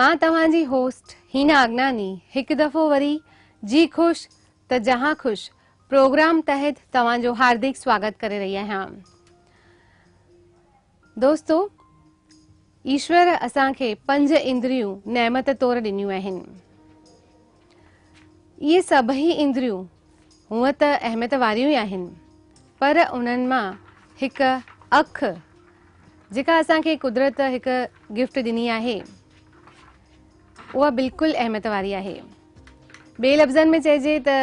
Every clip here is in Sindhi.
مان توهان جي هوسٽ هينا اگناني هڪ دفعو وري جي خوش ته جهان خوش پروگرام تحت توهان جو هاردڪ سواگت ڪري رهي آهيان. دوستو ايشور اسان کي پنج اندريون نعمت طور ڏنيون آهن. اهي سڀئي اندريون هونء ته اهميت واريون ئي آهن پر انهن مان هڪ اک جيڪا اسان کي قدرت هڪ گفٽ ڏني آهي اها بلڪل اهميت واري آهي. ٻئي لفظن ۾ چئجي ته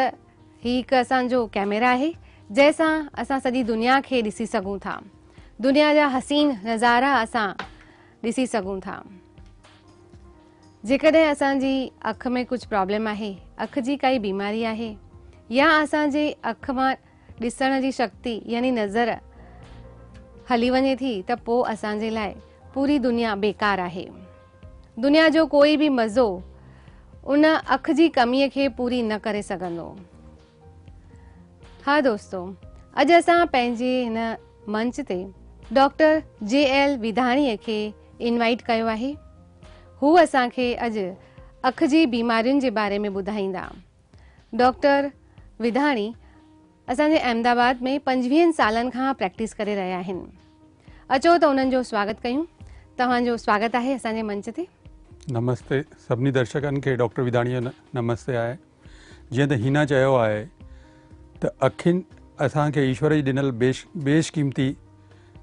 هي هڪ اسان جو ڪئميرا آهي جنهن سان اسان سڄي دنيا کي ڏسي سگهون ٿا. دنيا جا حسين نظارا اسان ڏسي سگهون ٿا. جيڪڏهن اسان جي اک ۾ ڪجهه پرابلم آهي، اک جي ڪائي بيماري آهي يا اسان جي اک مان ڏسڻ جي شڪتي يعني نظر هلي وڃي ٿي ته پوء اسان جي لاء پوري دنيا بيڪار آهي. دنيا جو ڪوئي به مزو ان اک جي ڪميء کي پوري نه ڪري سگهندو. ها دوستو اڄ اسان پنهنجي هن منچ تي ڊاڪٽر جي ايل وڌاڻيء کي انوائيٽ ڪيو آهي. هو اسان کي اڄ اک جي بيمارين جي باري ۾ ٻڌائيندا. ڊاڪٽر وڌاڻي اسان جي احمد آباد ۾ 25 سالن کان پريڪٽس ڪري رهيا آهن. اچو ته انهن جو سواگت ڪيون. توهان جو سواگت آهي اسان جي منچ تي. نمستي سڀني درشڪن کي ڊاڪٽر وڌاڻي جو نمستي آهي. جيئن ته هينا چيو آهي ته اکين اسان کي ايشور جي ڏنل بيش بيش قيمتي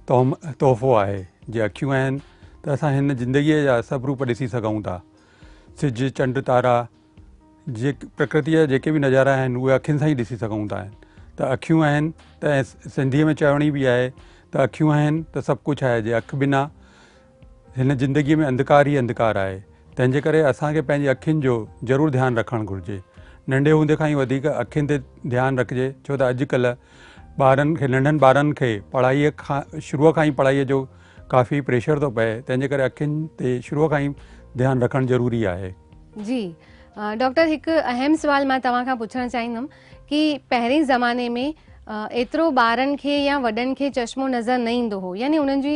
تحفو آهي. جي اکيون آهن ته اسان هن زندگيء جا سڀ روپ ڏسي سگهون ٿا. سج، چنڊ، تارا، جي پرڪرتيء جا جيڪي به نظارا آهن اهي اکين سان ئي ڏسي سگهون ٿا. ته اکيون آهن ته سنڌيء ۾ چوڻي به آهي ته اکيون آهن ته سڀ ڪجهه آهي جي اک بنا هن زندگيء ۾ انڌڪار ئي انڌڪار آهي، تنهن جي ڪري اسان کي پنهنجي اکين جو ضرور ڌيان رکڻ گهرجي. ننڍي هوندي کان ئي وڌيڪ اکين تي ڌيان رکجي، ڇو ته اڄڪلهه ٻارن کي ننڍن ٻارن کي پڙهائيء کان شروع کان ئي پڙهائيء جو ڪافي پريشر ٿو پئي، تنهن جي ڪري اکين تي شروع کان ئي ڌيان رکڻ ضروري آهي. جي ڊاڪٽر هڪ اهم سوال مان توهان کان پڇڻ چاهيندم ڪي پهرين زماني ۾ ايترو ٻارن کي يا وڏن کي چشمو نظر نه ايندو هو يعني انهن جي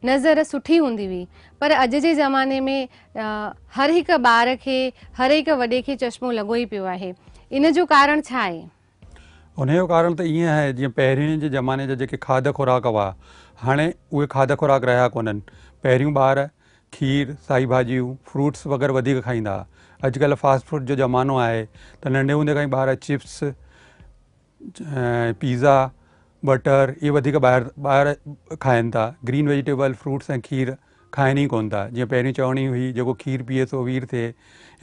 نظر سٺي هوندي هئي پر اڄ جي زماني ۾ هر هڪ ٻار کي هر هڪ وڏي کي چشمو لڳو ئي پيو آهي ان جو ڪارڻ ڇا آهي؟ انهيء جو ڪارڻ ته ائين آهي جيئن پهرين جي زماني جا جيڪي کاڌ خوراڪ هئا هاڻي اهي کاڌ خوراڪ رهيا ڪونهن پهريون ٻار کير، سائي ڀاڄيون، فروٽس وغيره وڌيڪ کائيندا هئا اڄڪلهه فاسٽ فوڊ جو زمانو آهي ته ننڍي هوندي کان ئي ٻار چپس، پيزا، بٽر اهي وڌيڪ ٻاهر ٻاهر کائن ٿا گرين ويجيٽيبل فروٽس ۽ کير کائن ئي ڪونه ٿا جيئن پهرين چوڻي هئي جيڪو کير پيئي سو وير ٿئي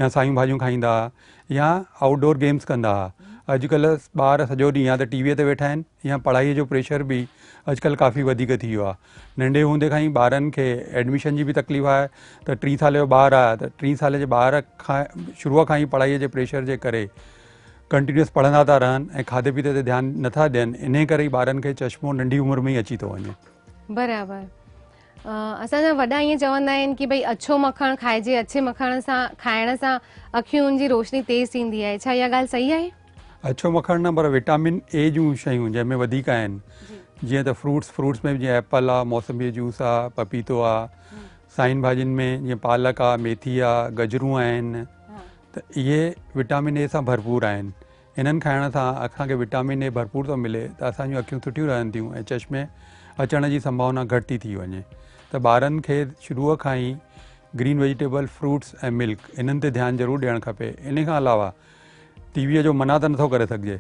يا سايون ڀاڄيون کائيندا هئا يا آئوٽ ڊور گيمس ڪندا هئا اڄڪلهه ٻار سڄو ڏينهن يا ته ٽي ويء تي ويٺا آهن يا پڙهائيء جو پريشر به اڄڪلهه ڪافي وڌيڪ ٿي ويو آهي ننڍي هوندي کان ئي ٻارن کي ايڊميشن جي به تڪليف آهي ته ٽين سالي جو ٻار آهي ته ٽين سالي جي ٻار کان شروع کان ئي پڙهائيء جي پريشر جي ڪري ڪنٽينيوس پڙهندا ٿا رهن ۽ کاڌي پيتي تي ڌيان نٿا ڏين انهي ڪري ئي ٻارن کي چشمو ننڍي عمر ۾ ئي اچي ٿو وڃي. برابر اسان جا وڏا ائين چوندا آهن ڪي ڀئي اڇو مکڻ کائجي اڇي مکڻ سان کائڻ سان اکين جي روشني تيز ٿيندي آهي ڇا اها ڳالهه صحيح آهي؟ اڇو مکڻ نه پر وٽامن اي جون شيون جنهن ۾ وڌيڪ آهن جيئن ته فروٽس فروٽس ۾ به جيئن ايپل آ موسمبي جو جوس آ پپيتو آ سائين ڀاڄين ۾ جيئن پالڪ آ ميٿي آ گجرون آهن ته اهي وٽامن اي سان ڀرپور آهن. انهن کائڻ سان اسان کي وٽامن اي ڀرپور ٿو ملي ته اسان جون اکيون سٺيون رهن ٿيون ۽ چشمي اچڻ جي سنڀاونا گهٽ ٿي ٿي وڃي ته ٻارن کي شروع کان ئي گرين ويجيٽيبل، فروٽس ۽ ملڪ انهن تي ڌيان ضرور ڏيڻ کپي. انهي کان علاوه ٽي ويء جو منع ته نٿو ڪري سگهجي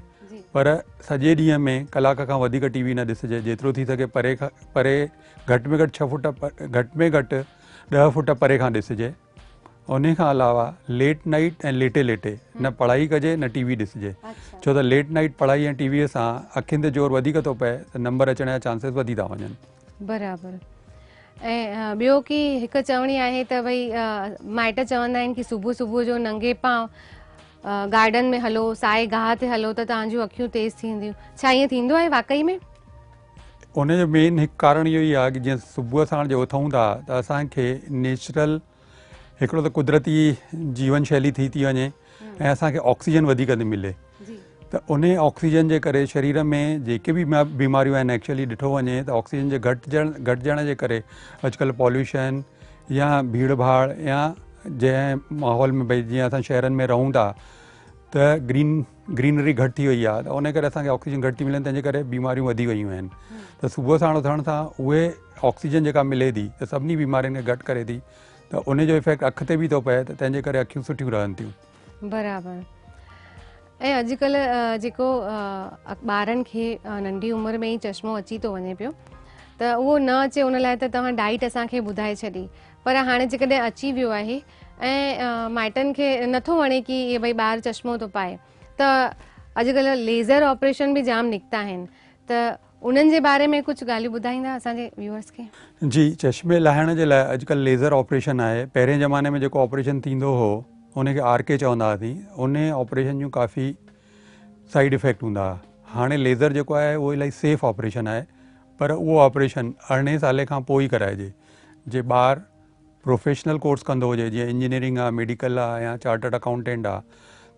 پر سڄي ڏينهن ۾ ڪلاڪ کان وڌيڪ ٽي وي نه ڏسجي جيترو ٿي سگهي پري کان پري گهٽ ۾ گهٽ ڇهه فوٽ گهٽ ۾ گهٽ 10 فوٽ پري کان ڏسجي. انهي کان علاوه ليٽ نائيٽ ۽ ليٽي ليٽي نه پڙهائي ڪجي نه ٽي وي ڏسجي ڇو ته ليٽ نائيٽ پڙهائي ۽ ٽي وي سان اکين تي زور وڌيڪ ٿو پئي ته نمبر اچڻ جا چانسز وڌي ٿا وڃن. برابر ۽ ٻيو ڪي هڪ چوڻي آهي ته ڀئي مائٽ چوندا آهن ڪي صبح صبح جو ننگي پانء گارڊن ۾ هلو سائي گاهه تي هلو ته توهان جون اکيون تيز ٿينديون ڇا ائين ٿيندو آهي واقعي ۾؟ ان جو مين هڪ ڪارڻ اهو ئي آهي ڪي جيئن صبح ساڻ جي اٿون ٿا ته اسان کي نيچرل هڪڙو ته قدرتي جيون شيلي ٿي ٿي وڃي ۽ اسان کي آڪسيجن وڌيڪ ٿي ملي ته ان آڪسيجن جي ڪري شرير ۾ جيڪي به بيماريون آهن ايڪچولي ڏٺو وڃي ته آڪسيجن جي گهٽجڻ جي ڪري اڄڪلهه پوليوشن يا ڀيڙ ڀاڙ يا جنهن ماحول ۾ ڀئي جيئن اسان شهرن ۾ رهون ٿا ته گرين گرينري گهٽ ٿي وئي آهي ته ان ڪري اسان کي آڪسيجن گهٽ ٿي ملي تنهن جي ڪري بيماريون وڌي ويون آهن ته صبح ساڻ اٿڻ سان اهي آڪسيجن جيڪا ملي ٿي ته سڀني بيمارين کي گهٽ ڪري ٿي ته ان جو افيڪٽ اک تي به ٿو پئي ته تنهن جي ڪري اکيون سٺيون رهن ٿيون. برابر ۽ اڄڪلهه جيڪو ٻارن کي ننڍي عمر ۾ ئي چشمو اچي ٿو وڃي پيو ته اهو نه اچي ان لاء ته توهان ڊائيٽ اسان کي ٻڌائي ڇڏي پر هاڻي جيڪڏهن اچي ويو آهي ۽ مائٽن کي نٿو وڻي ڪي اهي ڀئي ٻار چشمو ٿو پائي ته اڄڪلهه ليزر آپريشن به جام نڪتا آهن ته انهن جي باري ۾ ڪجهه ڳالهيون ٻڌائيندا اسان جي ويوئرس کي. جي چشمي لاهڻ جي لاء اڄڪلهه ليزر آپريشن آهي پهرين زماني ۾ جيڪو آپريشن ٿيندو هو ان کي آر ڪي چوندا هئاسين ان آپريشن جون ڪافي سائيڊ افيڪٽ هوندا هئا هاڻي ليزر جيڪو آهي اهو الاهي سيف آپريشن آهي پر اهو آپريشن ارڙهين سالي کان پوء ئي ڪرائجي جي ٻار پروفيشنل ڪورس ڪندو هجي جيئن انجنيئرنگ آهي ميڊيڪل آهي يا چارٽرڊ اڪائونٽينٽ آهي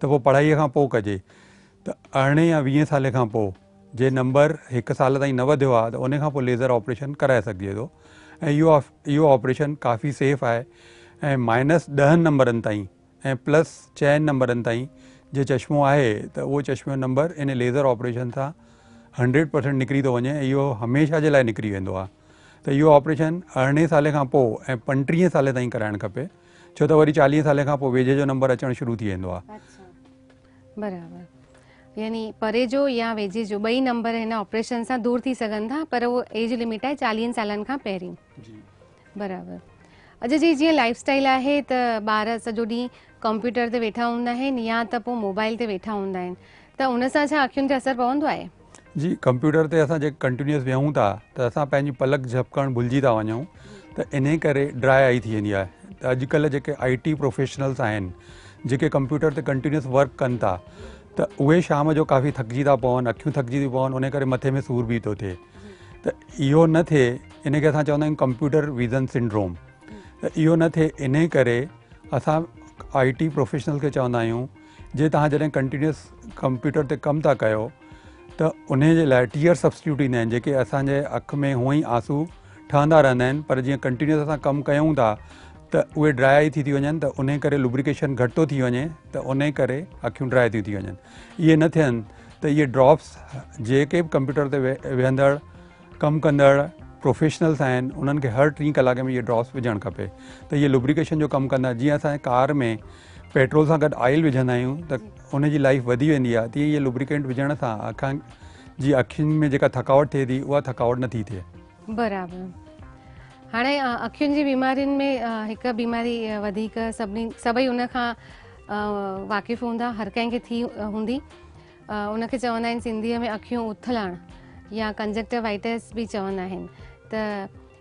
ته پوء پڙهائي کان پوء ڪجي ته ارڙهين يا ويهين سالي کان پوء جي نمبر هڪ سال تائين نه وڌيو آهي ته ان کان پوء ليزر آپريشن ڪرائي سگهجي ٿو ۽ اهو اهو آپريشن ڪافي سيف آهي ۽ مائنس ڏهن نمبرن تائين ۽ پلس چئن نمبرن تائين جي چشمو آهي ته اهو چشمي جو نمبر ان ليزر آپريشن سان هنڊريڊ پرسنٽ نڪري ٿو وڃي ۽ اهو هميشه جي لاء نڪري ويندو آهي ته اهو آپريشن ارڙهين سالي کان پوء ۽ پنٽيهين سالي تائين ڪرائڻ کپي ڇو ته وري چاليهين سالي کان پوء ويجهي جو نمبر اچڻ شروع ٿي ويندو آهي. برابر يعني پري جو يا ويجهي جو ٻئي نمبر هن آپريشن سان دور ٿي سگهن ٿا پر اهو ايج لمٽ آهي چاليهن سالن کان پهرين. جي برابر اڄ جي جيئن لائف اسٽائل آهي ته ٻار سڄو ڏينهن ڪمپيوٽر تي ويٺا هوندا آهن يا ته پوء موبائل تي ويٺا هوندا آهن ته ان سان ڇا اکين تي اثر پوندو آهي؟ جي ڪمپيوٽر تي اسان جي ڪنٽينيوس ويهون ٿا ته اسان پنهنجي پلڪ جهپڪڻ ڀلجي ٿا وڃون ته انهي ڪري ڊرائي آئي ٿي ويندي آهي ته اڄڪلهه جيڪي آئي ٽي پروفيشنلز آهن جيڪي ڪمپيوٽر تي ڪنٽينيوس ورڪ ڪن ٿا ته اهي شام جو ڪافي ٿڪجي ٿا پون اکيون ٿڪجي ٿيون پون انهي ڪري مٿي ۾ سور به ٿو ٿئي ته اهو نه ٿئي ان کي اسان چوندا آهيون ڪمپيوٽر ويزن سنڊروم ته اهو نه ٿئي انهي ڪري اسان آئي ٽي پروفيشنل کي چوندا آهيون جي توهان جڏهن ڪنٽينيوس ڪمپيوٽر تي ڪم ٿا ڪيو ته انهي جي لاء ٽيئر سبسٽيوٽ ايندا آهن جيڪي اسان جي اک ۾ هونئن ئي آنسو ٺهندا رهندا آهن پر جيئن ڪنٽينيوس اسان ڪم ڪيون ٿا ته اهي ڊرائي آئي ٿي ٿي وڃن ته انهي ڪري لبريڪيشن گهٽ ٿو ٿي وڃي ته انهي ڪري اکيون ڊرائي ٿيون ٿي وڃن اهي نه ٿين ته اهي ڊراپس جيڪي به ڪمپيوٽر تي ويهندڙ ڪم ڪندڙ پروفيشنلز آهن انهن کي هر ٽين ڪلاڪ ۾ اهي ڊراپس وجهڻ کپي ته اهي لبريڪيشن جو ڪم ڪندا جيئن اسان ڪار ۾ پيٽرول سان گڏ آئل وجهندا آهيون ته ان جي لائف وڌي ويندي آهي تيئن اهي لبريڪينٽ وجهڻ سان اکين جي اکين ۾ جيڪا ٿڪاوٽ ٿئي ٿي اها ٿڪاوٽ نه ٿي ٿئي. برابر هاڻي اکين جي بيمارين ۾ هڪ بيماري وڌيڪ سڀني سڀئي ان کان واقف هوندا هر ڪنهن کي ٿي هوندي ان کي چوندا آهن سنڌيء ۾ اکيون اٿلڻ يا ڪنجنڪٽيوائٽس به چوندا آهن ته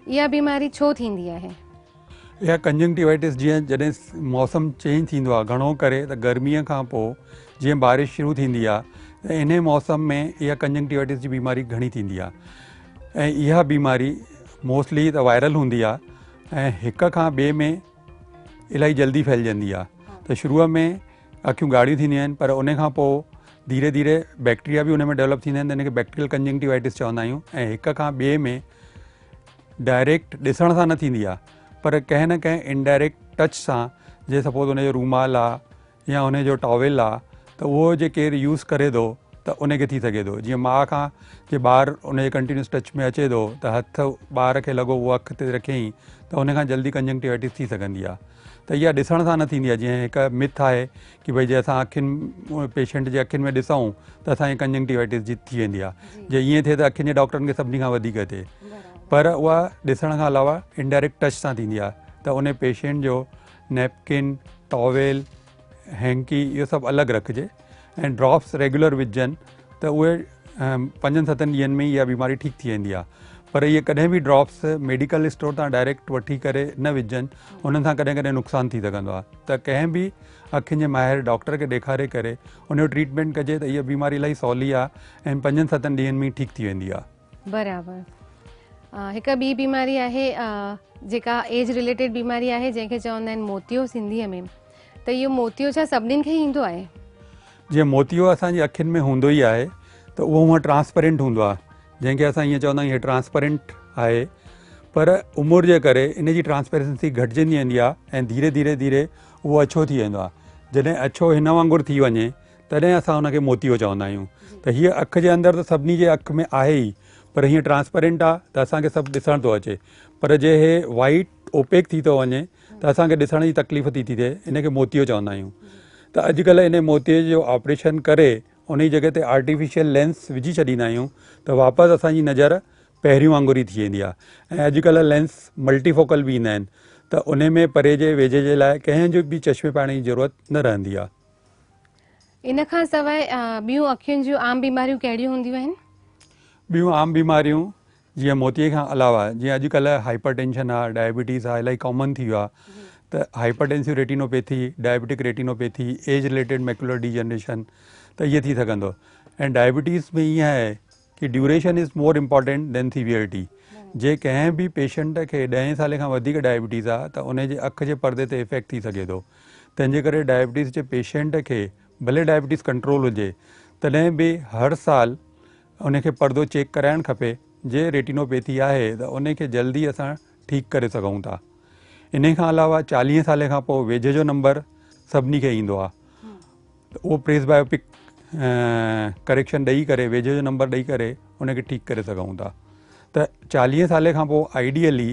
اها بيماري ڇو ٿيندي آهي؟ اها ڪنجنڪٽيوائٽس جيئن جڏهن موسم چينج ٿيندو آهي گهڻو ڪري ته گرميء کان پوء جيئن بارش شروع ٿيندي آهي ته انهي موسم ۾ اها ڪنجنڪٽيوائٽس جي بيماري گهڻي ٿيندي آهي ۽ اها بيماري موسٽلي ته وائرل هوندي آهي ۽ هڪ کان ٻئي ۾ الاهي جلدي ڦهلجندي آهي ته شروع ۾ اکيون ڳاڙهيون ٿينديون آهن پر ان کان پوء ڌيري ڌيري بيڪٽريا به ان ۾ ڊيولپ ٿيندا آهن ته ان کي بيڪٽريل ڪنجنڪٽيوائٽس چوندا آهيون ۽ هڪ کان ٻئي ۾ ڊائريڪٽ ڏسڻ سان نه ٿيندي آهي پر ڪنهن نه ڪنهن انڊائريڪٽ ٽچ سان جي سپوز ان جو رومال آهي يا ان جو ٽاول آهي ته اهو جي ڪير يوز ڪري ٿو ته ان کي ٿي سگهي ٿو جيئن ماء کان جي ٻار ان جي ڪنٽينيوس ٽچ ۾ اچي ٿو ته هٿ ٻار کي لڳو اهو اک تي رکيائين ته ان کان جلدي ڪنجنڪٽيوائٽس ٿي سگهندي آهي ته اها ڏسڻ سان نه ٿيندي آهي جيئن هڪ مٿ آهي ڪي ڀئي جي اسان اکين پيشنٽ جي اکين ۾ ڏسون ته اسان کي ڪنجنڪٽيوائٽس جي ٿي ويندي آهي جي ائين ٿئي ته اکين جي ڊاڪٽرن کي سڀني کان وڌيڪ ٿئي پر اها ڏسڻ کان علاوه انڊائريڪٽ ٽچ سان ٿيندي آهي ته ان پيشنٽ جو نيپڪن ٽاويل هينڪي اهو سڀ الڳ رکجي ۽ ڊراپس ريگيولر وجهجن ته اهي پنجن ستن ڏينهن ۾ اها بيماري ٺيڪ ٿي ويندي آهي پر اهي ڪڏهن به ڊراپس ميڊيڪل اسٽور تان ڊائريڪٽ وٺي ڪري نه وجهجن انهن سان ڪڏهن ڪڏهن نقصان ٿي سگهندو آهي ته ڪنهن به اکين جي ماهر ڊاڪٽر کي ڏيکاري ڪري ان جو ٽريٽمينٽ ڪجي ته اها بيماري الاهي سولي آهي ۽ پنجن ستن ڏينهن ۾ ٺيڪ ٿي ويندي آهي. برابر هڪ ٻي بيماري آهي جيڪا ايج رليٽيڊ بيماري آهي جنهن کي چوندا آهن موتيو سنڌيء ۾ ته اهو موتيو ڇا سڀني کي ايندو آهي؟ جيئن موتيو اسان جي اکين ۾ هوندو ئي آهي ته اهو هونء ٽرانسپرنٽ هوندو آهي جنهن کي اسان ائين چوندا آهيون هي ٽرانسپرنٽ آهي پر عمر جي ڪري ان جي ٽرانسپيرنسي گهٽجندي ويندي آهي ۽ ڌيري ڌيري ڌيري اهو اڇو ٿي ويندو آهي. جڏهن اڇو هن وانگر ٿي وڃي تڏهن اسان ان کي موتيو چوندا آهيون ته هيء اک جي اندر ته سڀني جي اک ۾ آهي ئي پر هيئن ٽرانسپيرنٽ آهي ته اسان کي سڀ ڏسڻ ٿو اچي پر جي هي وائيٽ اوپيڪ ٿي ٿو وڃي ته اسان کي ڏسڻ جي تڪليف ٿي ٿي ٿئي ان کي موتيو چوندا آهيون ته اڄڪلهه ان موتيي جو آپريشن ڪري ان جي جڳهه تي آرٽيفيشل لينس وجهي ڇڏيندا آهيون ته واپس اسان جي نظر پهريون وانگر ئي ٿي ويندي آهي ۽ اڄڪلهه لينس ملٽي فوڪل به ايندا آهن ته ان ۾ پري جي ويجهي جي لاء ڪنهن جو به چشمي پائڻ جي ضرورت نه رهندي آهي. ان کان سواء ٻيون اکين جون عام بيماريون ڪهڙيون هونديون آهن؟ ٻيون عام بيماريون جيئن موتيي کان علاوه جيئن اڄڪلهه هائپر ٽينشن آهي، ڊائبيٽيز آهي الاهي ڪامن ٿي ويو آهي ته hypertensive retinopathy, diabetic retinopathy, age related macular degeneration ته اهي ٿي سگهندو ۽ ڊائبيٽيز ۾ ائين آهي ڪي duration is more important than severity جي ڪنهن به پيشنٽ کي ڏهين سالي کان وڌيڪ ڊائبيٽيز آهي ته ان جي اک جي پردي تي افيڪٽ ٿي سگهي ٿو تنهن جي ڪري ڊائبيٽيز جي پيشنٽ کي ڀلي ڊائبيٽيز ڪنٽرول هجي تڏهن به هر سال ان کي پردو چيڪ ڪرائڻ کپي جي ريٽينوپيٿي آهي ته ان کي جلدي اسان ٺيڪ ڪري سگهون ٿا انهي کان علاوه چاليهين سالي کان پوء ويجهي جو نمبر سڀني کي ايندو آهي ته اهو پريس بايوپڪ ڪريڪشن ڏئي ڪري ويجهي جو نمبر ڏئي ڪري ان کي ٺيڪ ڪري سگهون ٿا ته چاليهه سالي کان پوء آئيڊيلي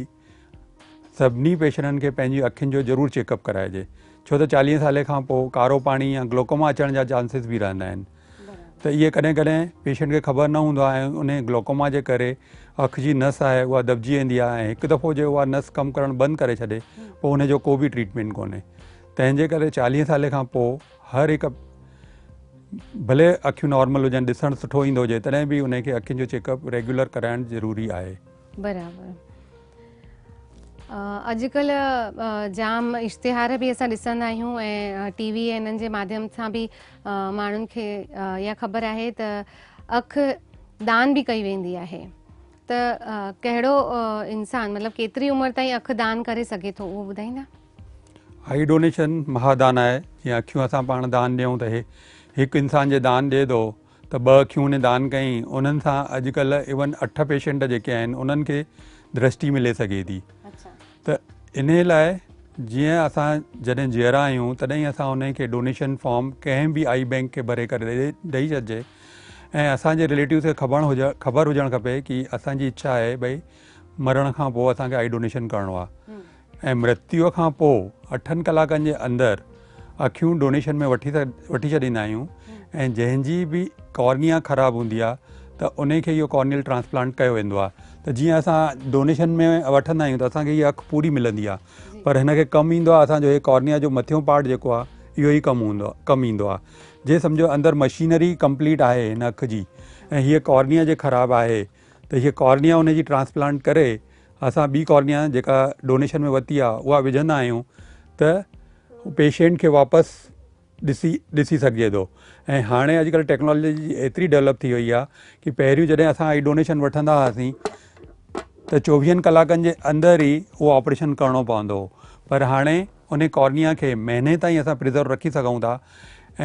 سڀني پيشنٽن کي پنهنجي اکين جو ضرور چيڪ اپ ڪرائجي ڇو ته چاليهه سالي کان پوء ڪارو پاڻي يا گلوڪوما اچڻ جا چانسز به رهندا آهن ته اهي ڪڏهن ڪڏهن پيشنٽ کي خبر نه هوندو آهي ۽ ان گلوڪوما جي ڪري اک جي نس آهي اها دٻجي ويندي آهي ۽ هڪ دفعو جي اها نس ڪم ڪرڻ بند ڪري ڇڏي پوء ان جو ڪو به ٽريٽمينٽ ڪونهي تنهن جي ڪري چاليهه سالي کان پوء هر هڪ ڀلي اکيون نارمل هجن ڏسڻ سٺو ايندو هجي تڏهن به ان کي اکين جو چيڪ اپ ريگيولر ڪرائڻ ضروري آهي. برابر اڄڪلهه جام اشتهار به اسان ڏسندا آهيون ۽ ٽي وي انهن جي ماڌيم سان به ماڻهن کي اها خبر آهي ته اک دان به ڪئي ويندي آهي ته ڪهڙو انسان مطلب ڪيتري عمر تائين اک دان ڪري سگهي ٿو اهو ٻڌائيندا؟ آئي ڊونيشن مها دان آهي جيئن اکيون اسان پاڻ دان ڏيون ته هي هڪ انسان جي دان ڏئي ٿو ته ٻه اکيون ان دان ڪئين انهن سان اڄڪلهه ايون اٺ پيشنٽ جيڪي آهن انهن کي درشٽي ملي سگهي ٿي ته انهي لاء جيئن اسان جڏهن جيئرا آهيون تڏهن اسان انهي کي ڊونيشن فارم ڪنهن به آئي بينڪ کي ڀري ڪري ڏئي ڇڏجي ۽ اسان جي رليٽوز کي خبر هجڻ خبر هجڻ کپي ڪي اسان جي اڇا آهي ڀئي مرڻ کان پوء اسان کي آئي ڊونيشن ڪرڻو آهي ۽ مرتيو کان پوء اٺن ڪلاڪن جي اندر اکيون ڊونيشن ۾ وٺي وٺي ڇڏيندا آهيون ۽ جنهن جي به ڪارنيا خراب هوندي آهي ته ان کي اهو ڪارنيل ٽرانسپلانٽ ڪيو ويندو آهي ته جيئن اسان ڊونيشن ۾ وٺندا آهيون ته اسان کي هي اک پوري ملندي آهي پر هن کي ڪم ايندو آهي اسان جو هي ڪارنيا جو مٿيون پارٽ جيڪو آهي اهو ئي ڪم هوندو ڪم ايندو آهي جي سمجهو اندر مشينري ڪمپليٽ آهي هن اک جي ۽ هيء ڪارنيا جي خراب آهي ته هيء ڪارنيا ان جي ٽرانسپلانٽ ڪري اسان ٻي ڪارنيا جيڪا ڊونيشن ۾ ورتي آهي اها وجهندا آهيون ته پيشنٽ کي واپس ڏسي ڏسي سگهجي ٿو ۽ هاڻي اڄڪلهه ٽيڪنالاجي ايتري ڊيولپ ٿي وئي آهي ڪي پهريون جڏهن اسان آئي ڊونيشن وٺندا هئاسين ته چوويهن ڪلاڪن جي اندر ئي اهو آپريشن ڪرڻو پوندو هو پر هاڻي ان ڪارنيا کي مهيني تائين اسان پريزرو رکي سگهون ٿا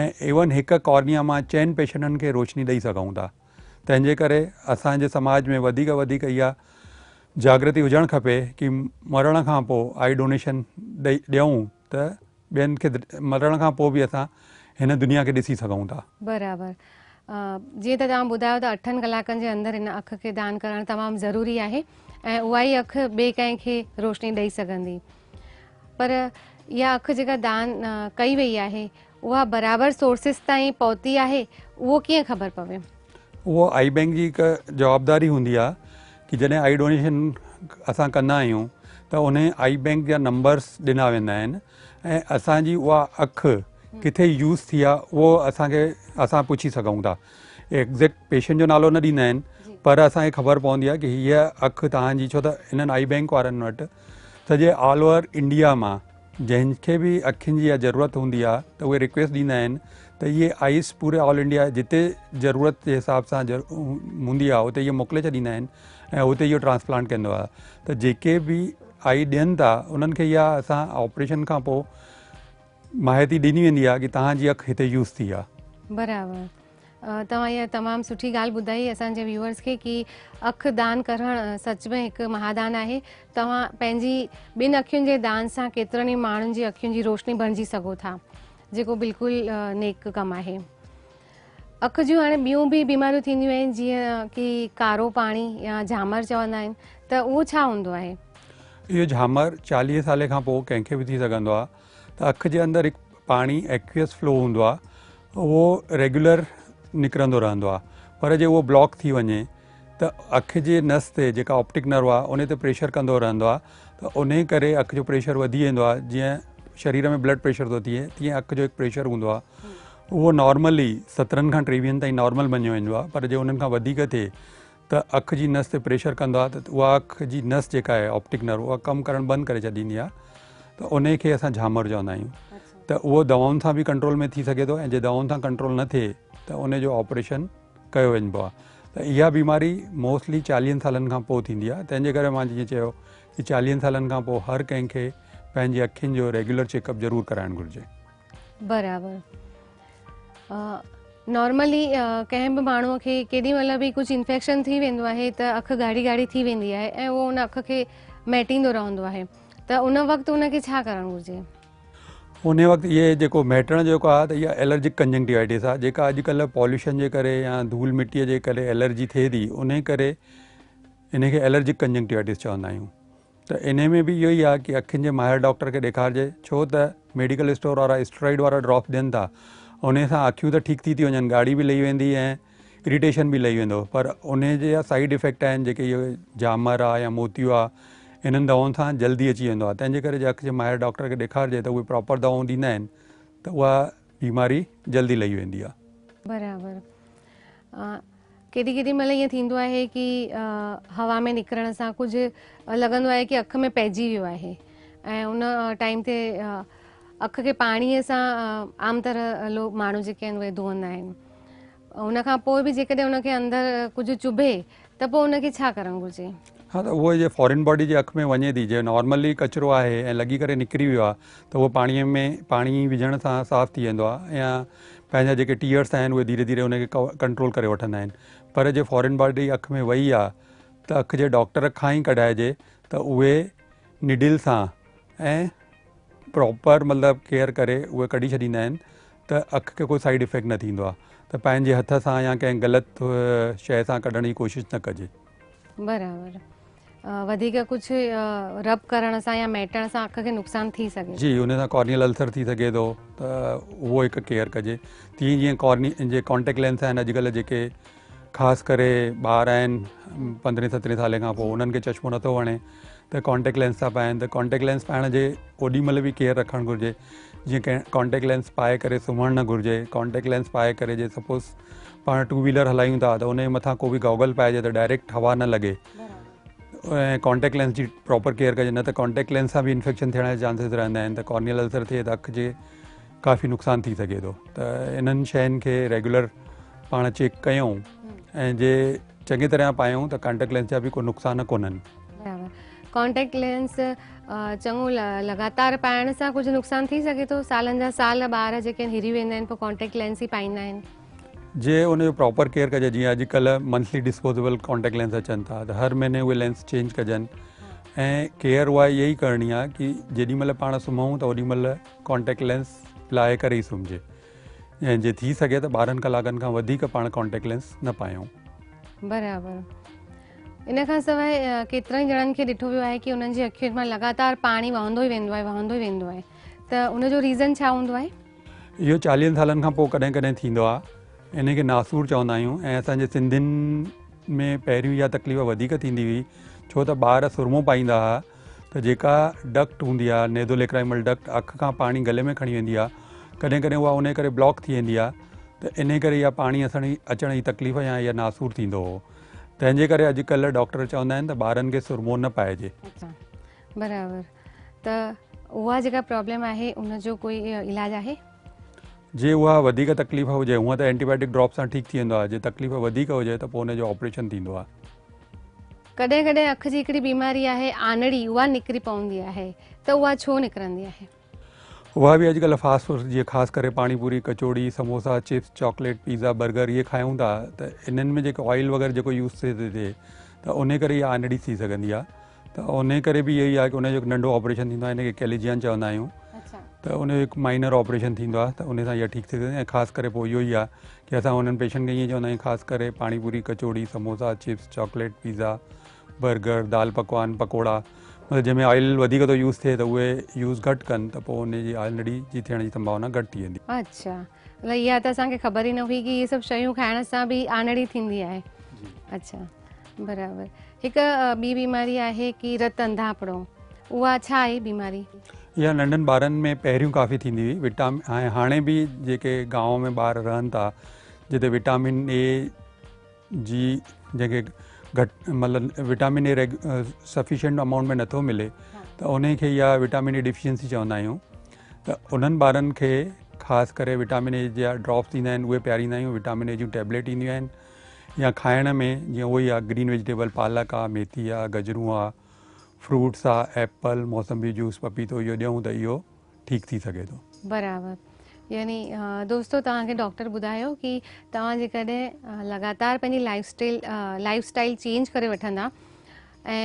۽ ايون هڪ ڪارنيا مان چئن پيشنٽن کي روشني ڏئي سگهون ٿا تنهن جي ڪري اسان جي سماج ۾ وڌيڪ وڌيڪ اها جاگرتي هجڻ کپي ڪي مرڻ کان پوء آئي ڊونيشن ڏئي ڏيون ته ٻين کي مرڻ کان پوء به اسان هن دنيا کي ڏسي سگهون ٿا. برابر جيئن ته توهان ٻڌايو ته اٺن ڪلاڪن جي اندر هن اک کي دان ڪرڻ تمام ضروري آهي ۽ اها ئي اک ٻئي ڪنهن کي روشني ڏئي سگهندي پر اها اک جيڪا دان ڪئي وئي آهي اها برابر سورسز تائين پهتي آهي اهو ڪيئن خبر پوي؟ اهو آئي بينڪ جي هڪ جوابداري هوندي آهي ڪي جڏهن آئي ڊونيشن اسان ڪندا آهيون ته ان آئي بينڪ جا نمبرس ڏنا ويندا آهن ۽ اسان جي اها اک ڪٿي يوز ٿي آهي اهو اسان کي اسان پڇي سگهون ٿا ايگزيڪٽ پيشنٽ جو نالو نه ڏيندا آهن پر اسان کي خبر پوندي آهي ڪي هيء اک توهان جي ڇو ته انهن آئي بينڪ وارن وٽ سڄي آل اوور انڊيا مان جنهن کي به اکين جي اها ضرورت هوندي آهي ته اهي رڪويسٽ ڏيندا آهن ته اهي آئيس پوري آل انڊيا جتي ضرورت جي حساب سان هوندي آهي اتي اهي موڪلي ڇڏيندا آهن ۽ اتي اهو ٽرانسپلانٽ ڪندو آهي ته جيڪي به آئي ڏين ٿا انهن کي اها اسان آپريشن کان پوء ماهتي ڏني ويندي آهي ڪي توهان جي اک هتي يوز ٿي آهي. برابر. توهان اها تمام سٺي ڳالهه ٻڌائي اسان جي ويوئرس کي ڪي اک دان ڪرڻ سچ ۾ هڪ مهادان آهي. توهان پنهنجي ٻن اکين جي دان سان ڪيترن ئي ماڻهن جي اکين جي روشني بڻجي سگهو ٿا، جيڪو بلڪل نيڪ ڪم آهي. اک جون هاڻي ٻيون به بيماريون ٿينديون آهن جيئن ڪي ڪارو پاڻي يا جهامر چوندا آهن ته اهو ڇا هوندو آهي؟ اهو جهامر 40 سالي کان پوء ڪنهن کي به ٿي سگهندو آهي ته اک جي اندر هڪ پاڻي ايڪويس فلو هوندو آهي اهو ريگيولر نڪرندو رهندو آهي پر جي اهو بلاڪ ٿي وڃي ته اک جي نس تي جيڪا آپٽڪ نرو آهي ان تي پريشر ڪندو رهندو آهي ته انهي ڪري اک جو پريشر وڌي ويندو آهي جيئن شرير ۾ بلڊ پريشر ٿو ٿئي تيئن اک جو هڪ پريشر هوندو آهي اهو نارملي 17 کان 23 تائين نارمل مڃيو ويندو آهي پر جي انهن کان وڌيڪ ٿئي ته اک جي نس تي پريشر ڪندو آهي ته اها اک جي نس جيڪا آهي آپٽڪ نرو اها ڪم ڪرڻ بند ڪري ڇڏيندي آهي ته انهي کي اسان جهامر چوندا آهيون ته اهو دوائن سان به ڪنٽرول ۾ ٿي سگهي ٿو ۽ جي دوائن سان ڪنٽرول نه ٿئي ته انهي جو آپريشن ڪيو وڃبو آهي ته اها بيماري موسٽلي 40 سالن کان پوء ٿيندي آهي تنهن جي ڪري مان جيئن چيو ڪي 40 سالن کان پوء هر ڪنهن کي پنهنجي اکين جو ريگيولر چيڪ اپ ضرور ڪرائڻ گهرجي. برابر نارملي ڪنهن به ماڻهو کي ڪيڏي مهل به ڪجهه انفيڪشن ٿي ويندو آهي ته اک ڳاڙهي ڳاڙهي ٿي ويندي آهي ۽ اهو ان اک کي مهٽيندو رهندو آهي ته ان وقت ان کي ڇا ڪرڻ گهرجي؟ انهي وقت اهي جيڪو مهٽڻ جيڪو آهي ته اها الرجڪ ڪنجنڪٽيوائٽس آهي جيڪا اڄڪلهه پوليوشن جي ڪري يا ڌول مٽي جي ڪري الرجي ٿئي ٿي انهي ڪري انهي کي الرجڪ ڪنجنڪٽيوائٽس چوندا آهيون ته انهي ۾ به اهو ئي آهي ڪي اکين جي ماهر ڊاڪٽر کي ڏيکارجي ڇو ته ميڊيڪل اسٽور وارا اسٽرائيڊ وارا ڊراپ ڏين ٿا انهي سان اکيون ته ٺيڪ ٿي ٿي وڃن ڳاڙهي به لهي ويندي ۽ اريٽيشن به لهي ويندو پر انهي جا سائيڊ افيڪٽ آهن جيڪي اهي جامر آ يا موتيو آ انهن دوائن سان جلدي اچي ويندو آ تنهن جي ڪري جي اک جي ماهر ڊاڪٽر کي ڏيکارجي ته اهي پراپر دوائون ڏيندا آهن ته اها بيماري جلدي لهي ويندي آ. برابر ڪيڏي ڪيڏي مهل ائين ٿيندو آهي ڪي هوا ۾ نڪرڻ سان ڪجهه لڳندو آهي ڪي اک ۾ پئجي ويو آهي ۽ ان ٽائيم تي اک کي پاڻي سان عام طرح لوگ ماڻهو جيڪي آهن اهي ڌوئندا آهن ان کان پوء به جيڪڏهن ان کي اندر ڪجهه چڀي ته پوء ان کي ڇا ڪرڻ گهرجي؟ ها ته اهو جي فارين باڊي جي اک ۾ وڃي ٿي جي نارملي ڪچرو آهي ۽ لڳي ڪري نڪري ويو آهي ته اهو پاڻي ۾ پاڻي وجهڻ سان صاف ٿي ويندو آهي يا پنهنجا جيڪي ٽيئرس آهن اهي ڌيري ڌيري ان کي ڪنٽرول ڪري وٺندا آهن پر جي فارين باڊي اک ۾ وئي آهي ته اک جي ڊاڪٽر کان ئي ڪڍائجي ته اهي نڊل سان ۽ پراپر مطلب ڪيئر ڪري اهي ڪڍي ڇڏيندا آهن ته اک کي ڪوئي سائيڊ افيڪٽ نه ٿيندو آهي ته پنهنجي هٿ سان يا ڪنهن غلط شيء سان ڪڍڻ جي ڪوشش نه ڪجي. برابر وڌيڪ ڪجهه رب ڪرڻ سان يا مهٽڻ سان اک کي نقصان ٿي سگهي ٿو. جي ان سان ڪارنيل السر ٿي سگهي ٿو ته اهو هڪ ڪيئر ڪجي تيئن جيئن ڪارني جي ڪانٽيڪٽ لينس آهن اڄڪلهه جيڪي خاص ڪري ٻار آهن 15 17 سالي کان پوء انهن کي چشمو نٿو وڻي ته ڪانٽيڪٽ لينس ٿا پائن ته ڪانٽيڪٽ لينس پائڻ جي اوڏي مهل به ڪيئر رکڻ گهرجي جيئن ڪانٽيڪٽ لينس پائي ڪري سمهڻ نه گهرجي ڪانٽيڪٽ لينس پائي ڪري جي سپوز پاڻ ٽو ويلر هلايون ٿا ته ان جي مٿان ڪو به گاگل پائجي ته ڊائريڪٽ هوا نه لڳي ۽ ڪانٽيڪٽ لينس جي پراپر ڪيئر ڪجي نه ته ڪانٽيڪٽ لينس سان به انفيڪشن ٿيڻ جا چانسز رهندا آهن ته ڪارنيل السر ٿئي ته اک جي ڪافي نقصان ٿي سگهي ٿو ته انهن شين کي ريگيولر پاڻ چيڪ ڪيون ۽ جي چڱي طرح پايون ته ڪانٽيڪٽ لينس جا به ڪو نقصان ڪونهن. برابر ڪانٽيڪٽ لينس چڱو لڳاتار پائڻ سان ڪجهه نقصان ٿي سگهي ٿو سالن جا سال ٻار جيڪي آهن هري ويندا آهن پوء ڪانٽيڪٽ لينس ئي پائيندا آهن. جي ان جو پراپر ڪيئر ڪجي جيئن اڄڪلهه منٿلي ڊسپوزيبل ڪانٽيڪٽ لينس اچن ٿا ته هر مهيني اهي لينس چينج ڪجن ۽ ڪيئر اها اها ئي ڪرڻي آهي ڪي جيڏي مهل پاڻ سمهون ته اوڏي مهل ڪانٽيڪٽ لينس لاهي ڪري ئي سمهجي ۽ جي ٿي سگهي ته 12 ڪلاڪن کان وڌيڪ پاڻ ڪانٽيڪٽ لينس نه پايون. برابر ان کان سواء ڪيترن ئي ڄڻن کي ڏٺو ويو آهي ڪي انهن جي اکين مان لڳاتار پاڻي وهندو ئي ويندو آهي وهندو ئي ويندو آهي ته ان جو ريزن ڇا هوندو آهي؟ اهو 40 سالن کان پوء ڪڏهن ڪڏهن ٿيندو آهي ان کي ناسور چوندا آهيون ۽ اسان جي سنڌين ۾ پهريون اها تڪليف وڌيڪ ٿيندي هئي ڇو ته ٻار سرمو پائيندا هئا ته جيڪا ڊڪٽ هوندي آهي نيزوليڪرائمل ڊڪٽ اک کان پاڻي گلي ۾ کڻي ويندي آهي ڪڏهن ڪڏهن اها انهي ڪري بلاڪ ٿي ويندي آهي ته انهي ڪري اها پاڻي اسڻ اچڻ جي تڪليف يا اها ناسور ٿيندو هو تنهن جي ڪري اڄ ڪلهه ڊاڪٽر چوندا آهن ته ٻارن کي سرمو نه پائجي. اڇا برابر ته اها جيڪا پرابلم آهي ان جو ڪوئي علاج آهي؟ جي اها وڌيڪ تڪليف هجي هونء ته اينٽي بايوٽڪ ڊراپ سان ٺيڪ ٿي ويندو آهي جي تڪليف وڌيڪ هجي ته پوء ان جو آپريشن ٿيندو آهي. ڪڏهن ڪڏهن اک جي هڪڙي بيماري آهي آنڙي اها نڪري پوندي آهي ته اها ڇو نڪرندي آهي؟ اها به اڄڪلهه فاسٽ فوڊ جيئن خاص ڪري pani puri, kachori, samosa, chips, chocolate, pizza, burger اهي کايون ٿا ته انهن ۾ جيڪو آئل وغيره جيڪو يوز ٿئي ٿو ٿئي ته انهي ڪري اها آنڙي ٿي سگهندي آهي ته انهي ڪري به اهو ئي آهي ڪه ان جو هڪ ننڍو آپريشن ٿيندو آهي ان کي ڪيليجيان چوندا آهيون ته ان جو هڪ مائنر آپريشن ٿيندو آهي ته انهي سان اها ٺيڪ ٿي سگهندي ۽ خاص ڪري پوء اهو ئي آهي ڪه اسان انهن پيشنٽ کي ائين چوندا آهيون خاص ڪري pani puri, kachori, samosa, chips, chocolate, pizza, burger, دال پڪوان، پڪوڙا مطلب جنهن ۾ آئل وڌيڪ ٿو يوز ٿئي ته اهي يوز گهٽ ڪن ته پوء ان جي آنڙي جي ٿيڻ جي سنڀاونا گهٽ ٿي ويندي. اڇا مطلب اها ته اسان کي خبر ئي نه هئي ڪي اهي سڀ شيون کائڻ سان به آنڙي ٿيندي آهي. اڇا برابر هڪ ٻي بيماري آهي ڪي رت انڌاپڻو اها ڇا آهي بيماري؟ اها ننڍن ٻارن ۾ پهريون ڪافي ٿيندي هئي وٽامن ۽ هاڻي به جيڪي گانو ۾ ٻار رهن ٿا جتي وٽامن اي جي جنهن کي گهٽ مطلب وٽامن اي سفيشنٽ امائونٽ ۾ نٿو ملي ته انهي کي اها وٽامن اي ڊيفيشنسي چوندا آهيون ته انهن ٻارن کي خاص ڪري وٽامن اي جا ڊراپس ايندا آهن اهي پياريندا آهيون وٽامن اي جون ٽيبليٽ اينديون آهن يا کائڻ ۾ جيئن اهو ئي آهي گرين ويجيٽيبل پالڪ آهي ميٿي آهي گجرون آهي فروٽس آهي ايپل موسمبي جوس پپيتو اهو ڏيون ته اهو ٺيڪ ٿي سگهي ٿو. برابر يعني دوستو توهان کي ڊاڪٽر ٻڌايو ڪي توهان جيڪڏهن لڳاتار پنهنجي life style life style change ڪري وٺندا ۽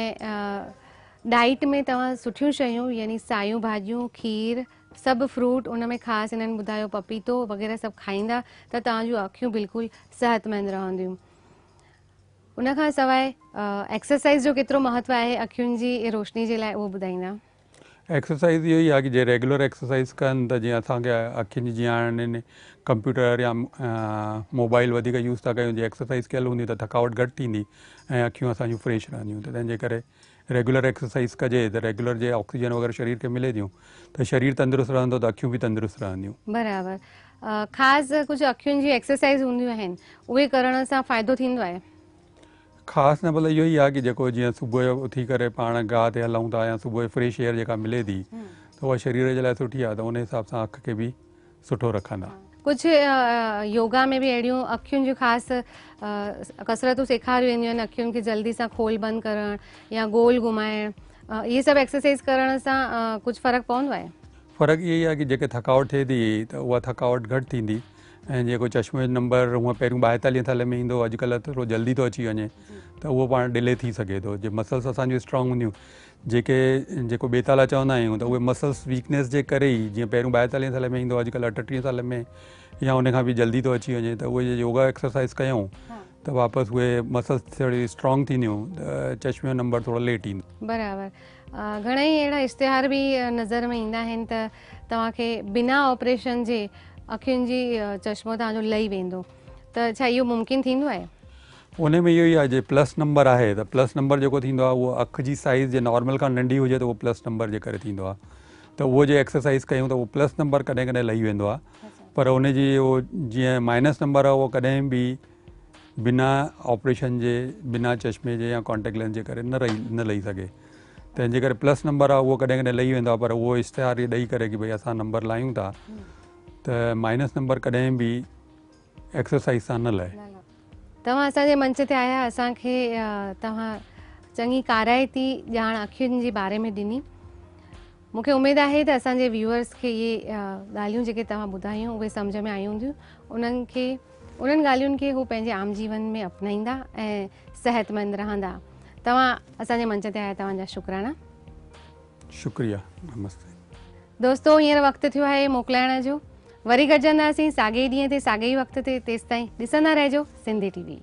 ڊائيٽ ۾ توهان سٺيون شيون يعني سايون ڀاڄيون کير سڀ فروٽ ان ۾ خاص انهن ٻڌايو پپيتو وغيره سڀ کائيندا ته توهان جون اکيون بلڪل صحتمند رهنديون ان کان سواء ايڪسرسائز جو ڪيترو مهتو آهي اکين جي روشني جي لاء اهو ٻڌائيندا. ايڪسرسائيز اهو ئي آهي ڪي جي ريگيولر ايڪسرسائيز ڪن ته جيئن اسان کي اکين جي جيئن هاڻي ڪمپيوٽر يا موبائل وڌيڪ يوز ٿا ڪيون جي ايڪسرسائيز ڪيل هوندي ته ٿڪاوٽ گهٽ ٿيندي ۽ اکيون اسان جون فريش رهنديون ته تنهن جي ڪري ريگيولر ايڪسرسائيز ڪجي ته ريگيولر جي آڪسيجن وغيره شرير کي ملي ٿيون ته شرير تندرست رهندو ته اکيون به تندرست رهنديون. برابر خاص ڪجهه اکين جي ايڪسرسائيز هونديون آهن اهي ڪرڻ سان فائدو ٿيندو آهي؟ خاص نه مطلب اهو ئي آهي ڪي جيڪو جيئن صبح جو اٿي ڪري پاڻ گاهه تي هلون ٿا يا صبح جو فريش ايئر جيڪا ملي ٿي ته اها شرير جي لاء سٺي آهي ته ان حساب سان اک کي به سٺو رکندا. ڪجهه يوگا ۾ به اهڙيون اکين جون خاص ڪسرتون سيکاريون وينديون آهن اکين کي جلدي سان کول بند ڪرڻ يا گول گهمائڻ اهي سڀ ايڪسرسائز ڪرڻ سان ڪجهه فرق پوندو آهي؟ فرق اهو ئي آهي ڪي جيڪي ٿڪاوٽ ٿئي ٿي ته اها ٿڪاوٽ گهٽ ٿيندي ۽ جيڪو چشمي جو نمبر هونء پهريون 42 سالي ۾ ايندو هو اڄڪلهه ٿورو جلدي ٿو اچي وڃي ته اهو پاڻ ڊلي ٿي سگهي ٿو جي مسلس اسان جون اسٽرانگ هونديون جيڪي جيڪو ٻيتالا چوندا آهيون ته اهي مسلس ويڪنيس جي ڪري ئي جيئن پهريون 42 سالي ۾ ايندو هو اڄڪلهه 38 سالي ۾ يا ان کان به جلدي ٿو اچي وڃي ته اهي جي يوگا ايڪسرسائز ڪيون ته واپس اهي مسلس ٿوري اسٽرانگ ٿينديون ته چشمي جو نمبر ٿورو ليٽ ايندو. برابر گهڻا ئي اهڙا اشتهار به نظر ۾ ايندا آهن ته توهان کي بنا آپريشن جي اکين جي چشمو توهان جو لهي ويندو ته ڇا اهو ممڪن ٿيندو آهي؟ ان ۾ اهو ئي آهي جي پلس نمبر آهي ته پلس نمبر جيڪو ٿيندو آهي اهو اک جي سائيز جي نارمل کان ننڍي هجي ته اهو پلس نمبر جي ڪري ٿيندو آهي ته اهو جي ايڪسرسائز ڪيون ته اهو پلس نمبر ڪڏهن ڪڏهن لهي ويندو آهي پر ان جي اهو جيئن مائنس نمبر آهي اهو ڪڏهن به بنا آپريشن جي بنا چشمي جي يا ڪانٽيڪٽ لينس جي ڪري نه رهي نه لهي سگهي تنهن جي ڪري پلس نمبر آهي اهو ڪڏهن ڪڏهن لهي ويندو آهي پر اهو اشتهار اهي ڏئي ڪري ڪي ڀئي اسان نمبر لاهيون ٿا ته مائنس نمبر ڪڏهن به ايڪسرسائز سان نه لهي. توهان اسان جي منچ تي آيا اسان کي توهان چڱي ڪارائتي ڄاڻ اکين جي باري ۾ ڏني مون کي اميد آهي ته اسان جي ويوئرس کي اهي ڳالهيون جيڪي توهان ٻڌايون اهي سمجهه ۾ آيون هونديون انهن کي انهن ڳالهين کي هو پنهنجي عام جيون ۾ اپنائيندا ۽ صحتمند رهندا. توهان اسان جي منچ تي آيا توهان جا شڪرانا. شڪريه نمستي. دوستو هينئر وقت ٿيو آهي موڪلائڻ جو. وري گڏجنداسين ساڳئي ڏينهن تي ساڳئي وقت تي تيستائين ڏسندا رهجو سنڌي ٽي وي.